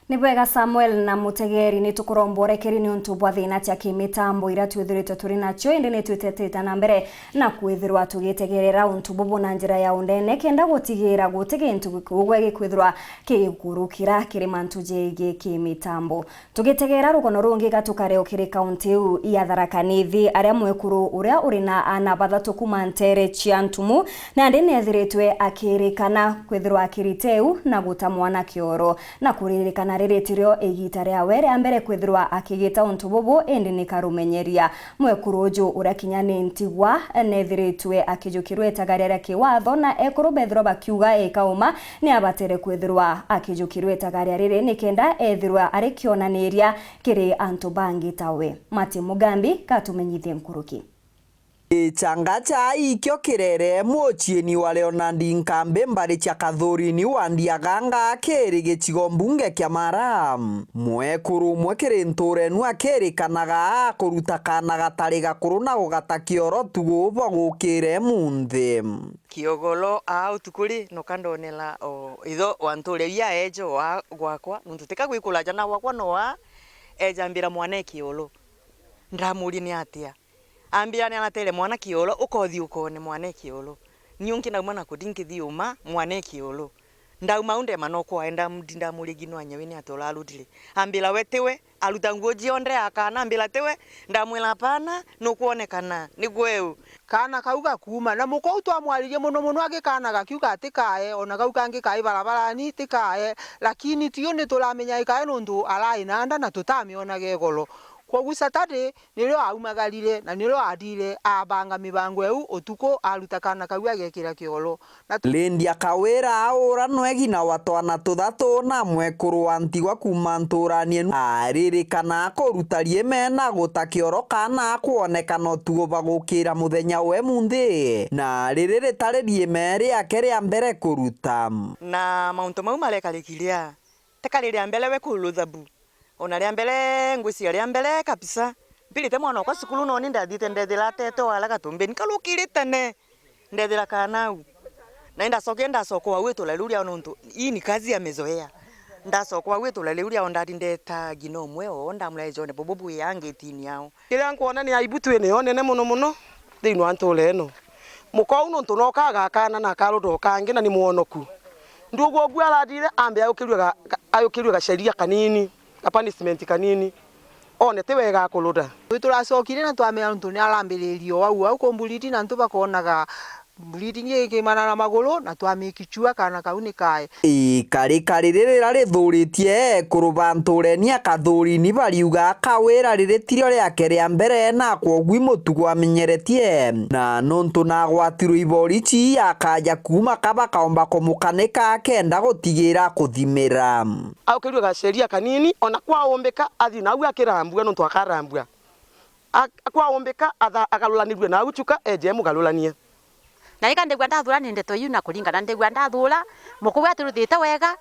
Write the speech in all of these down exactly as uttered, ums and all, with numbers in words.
Ni bwega Samuel na mutegeri, ni tukuromba urekeri niuntu bwa thina cia kimitambo iria twithiritwe turi nacio, indi ni twitetete na mbere na kwithirwa tugitegerera untu bubu na njira ya undene, kenda gutigira guti gintu gikugwe gikwithirwa kigikurukira kiri mantu jegii kimitambo. Tugitegera rugono rungi gatukare o kiri kaunti iu ya Tharaka Nithi, aria mwekuru uria uri na aana bathatu kuuma nteere cia Ntumu, nandi neethiritwe akirikana kwithirwa akirite u na guta mwana kioro. Na kuririkana, riri tirio igiita riawe ria mbere kwithirwa akigita untu bubu, indi ni karumenyeria. Mwekuru uju, uria kinya ni ntigwa, neethiritwe akijukirwa itagaria ria kiwatho, na ekuru bethirwa bakiuga ikauma, ni abatere kwithirwa akijukirwa itagaria riri, nikenda ethirwa ari kionaniria kiri antu bangi tawe. Martin Mugambi, gatumenyithie nkuruki. Gicanga ca ikio kirere muciini wa Leonard Nkambi mbari cia Kathurini wa Ndiaganga kiri gicigo mbunge kia Mara. Mwekuru umwe kiri ntuura enu akirikanaga akuruta kaana gatari gakuru na gugata kioro tugu bwa gukire munthi. Kiogolo aa utuku ri, noka ndonela o itho wa ntuura iu ya eeja o aa gwakwa, nuntu tika gwi kuraja na gwakwa no aa, eeja ambira mwana e kioro. Ndamuria ni atia? Ambira ni anatere mwana kioro, ukothi ukone mwana e kioro. Ni unki ndauma na kuthi nkithi uma mwana e kioro. Ndauma au ndema no kwae, ndam-, ndi ndamuria gi no anyawe ni atia urarutire. Ambira we tiwe, aruta nguo cionthe akana, ambira tiwe, ndamwira hapana, nukwonekana, ni gweu. Kaana kau gakuuma, na muka uu twamwaririe mono mono agikaana gakiuga atikae, ona kau kangi kai barabarani, tikae, lakini tiu ni turamenya ikae nuntu arai na nda na tutamionage igoro. Kwogu Saturday, nirio aumagarire, na nirio athire abanga mibango eu utuku, aruta kaana kau agekira kioro. Na tu- Lydia Kawira aura nwegi na wa twana tuthatu na mwekuru wa ntigwa kuuma ntuurani enu. Aririkana kuruta rieme na guta kioro kaana kwonekana utuku bagukira muthenya we munthi. Na riri ritari rieme riake ria mbere kuruta. Na mauntu mau marekariki ria, tikari ria mbere we kurutha bu. Ona ria mbere, ngwiciria ria mbere kabisa, mpirite mwana okwa cukuru, noni ndathiite ndethira atete o aria gatumbini karukiri tene, ndethira kaana au. Na indacokire ndacoka au itura riu riao, nontu hii ni kazi amezoea. Ndacoka au itura riu riao, ndari ndeta ngina umwe oo, ndamwira, "Ejone bubu bwi aa ngetini yao." Kiria nkwona ni aibu twi niyo nene mono mono thiini wa ntuura ino. Muka uu nontu no kaaga kaana na akaruda o kangi na ni mwonoku. Ndugwa uguo arathire ambe ayukirue ga-, ga-, ayukirue gaceria kanini, ga punishment kanini. One ti wega akuruda. Turacokire na twamenya nontu ni arambiririe o au au kumbuliti na antu bakonaga Bleeding ikimana na maguru, na twamikicua kaana kau ni kae. Ikarikari riri riria rithuritie ekuru ba ntuureni ya Kathurini bariuga Kawira riri tirio riake ria mbere na kwogu i mutugo amenyeretie, na nontu nagwatirwe iborichi akaja kuuma ka bakaomba kumukanika akenda gutigira kuthimira. Aukirue gaceria kanini, ona kwaumbika athi nau akirambua nontu akarambua. Ak-, kwaumbika atha-, agarulanirue nau chuka eje mugarulanie. Na ika ndigua ndathura ni ndeto iu, na kuringana ndigua ndathura, mukuwe atiruthite wega,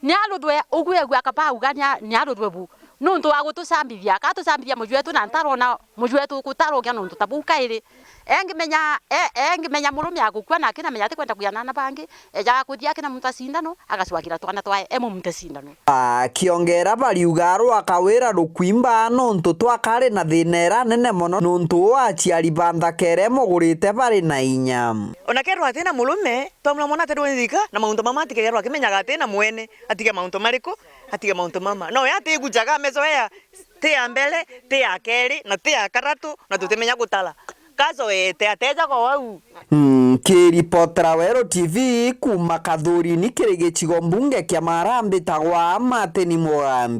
ni aruthwe uguo egua akaba auga ni a-, ni aruthwe bu. Nuntu wa gutucambithia, akatucambithia mujwetu na ntarona mujwetu gutarugia nuntu ta buu kairi. Engimenya, e-, engimenya murume agukua nake namenya atikwenda kugea na aana bangi, ejaga kuthia akina muntu acindano, agacwagira twana twae e mumute cindano. Akiongera bariuga rwa Kawira rukwimba nontu twakari na thina ira nene mono nontu uu aciari ba nthaka iria imugurite bari na inya. Ona kethirwa ati na murume, twamwira mwana aterwe ni thika na mauntu mama atige kethirwa akimenyaga ati na mwene, atige mauntu mariku, atige mauntu mama. No we atigujaga amezoea, ti ya mbere, ti ya keri, na ti ya kathatu, na tutimenya gutara. Kazoete, atejaga o au. Nkiripotera Weru T V kuuma Kathurini kiri gicigo mbunge kia Mara, mbitagwa Martin Mugambi.